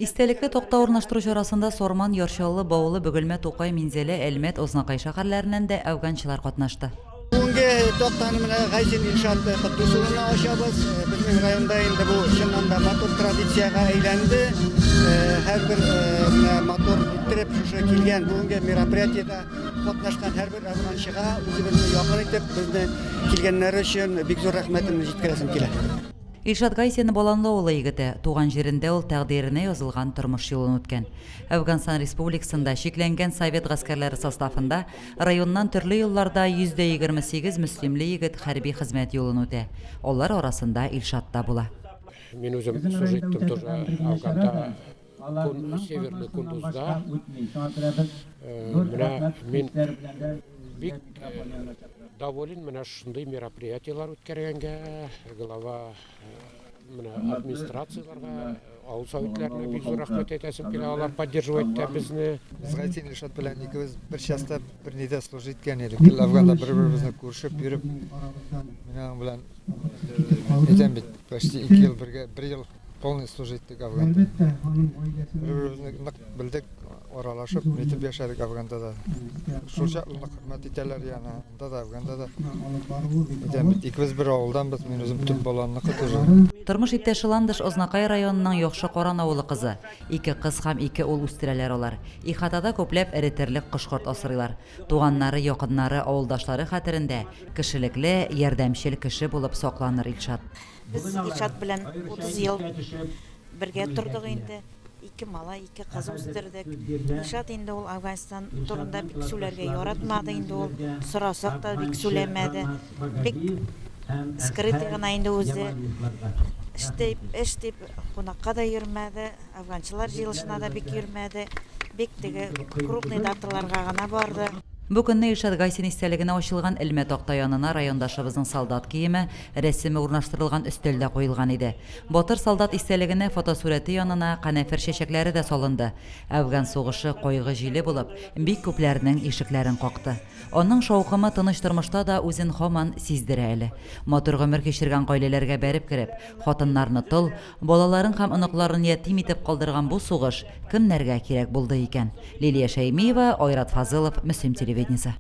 Истәлекле такта урнаштыру чарасында Сарман, Яр Чаллы, Баулы, Бөгелмә, Тукай, Минзәлә, Әлмәт, Ознакай шәһәрләреннән дә әфганчылар катнашты. Бүгенге тактаны менә Гайсин Илшат Котдус улына ачабыз. Безнең районда инде бу чыннан да матур традициягә әйләнде. Һәрбер менә матур иттереп шушы килгән бүгенге мероприятиедә катнашкан һәрбер әфганчыга үзебезне якын итеп, безне килгәннәре өчен бик зур рәхмәтемне җиткерәсем килә. Илшат Гайсин Баланлы авылы егете. Туган җирендә ул тәкъдиренә язылган тормыш юлын үткән. Әфганстан республикасында чикләнгән совет гаскәрләре составында районнан төрле елларда 128 мөслимле егет хәрби хезмәт юлын үтә. Алар арасында Илшат та була. Мин үзем служить иттем тоже Әфганда, Северный Кундузда. Менә мин бик доволен менә шушындый мероприятиеләр үткәргәнгә, глава менә администрацияләргә, авыл советларына бик зур рәхмәт әйтәсем килә, алар поддерживать итә безне. Без Гайсин Илшат белән икебез бер частьта, бер нидә служить иткән идек. Гел Әфганда бер-беребезне күрешеп йөреп, мин аның белән әйтәм бит, почти ике ел бергә, бер ел Полный служить иттек Афганда. Бер-беребезне нык белдек, аралашып, нитеп яшәдек Афганда да. Шул чаклы нык хөрмәт итәләр яны, анда да, Афганда да. Әйтәм бит, икебез бер авылдан без, мин үзем төп Баланныкы тоже. Тормыш иптәше Ландыш Ознакай районының Яхшы Каран авылы кызы. Ике кыз һәм ике ул үстерәләр алар. Ихатада күпләп эре терлек, кош-корт асрыйлар. Туганнары, якыннары, авылдашлары хәтерендә кешелекле, ярдәмчел кеше булып сакланыр Илшат. Без Илшат белән 30 ел бергә тордык инде. Ике малай, ике кыз үстердек. Илшат инде ул Афганистан турында бик сүләргә яратмады инде ул. Сорасак та бик сүләмәде. Бик скрытый гына инде үзе. Эш дип, эш дип кунакка да йөрмәде. Әфганчылар җыелышына да бик йөрмәде, бик теге крупный даталарга гына барды. Бу көнне Илшат Гайсин истәлегенә ачылган элмә такта янына райондашыбызның солдат киеме, рәсеме урнаштырылган өстәл дә куелган иде. Батыр солдат истәлегенә фотосурәте янына канәфер чәчәкләре дә салынды. Әфган сугышы кайгы җиле булып, бик күпләрнең ишекләрен какты. Аның шаукымы тыныч тормышта да үзен һаман сиздерә әле. Матур гомер кичергән гаиләләргә бәреп кереп, хатыннарны тол, Балаларын һәм оныкларын ятим итеп калдырган бу сугыш кемнәргә кирәк булды икән? Лилия Шәймиева, Айрат Фазылов, Мөслим телевидениесе.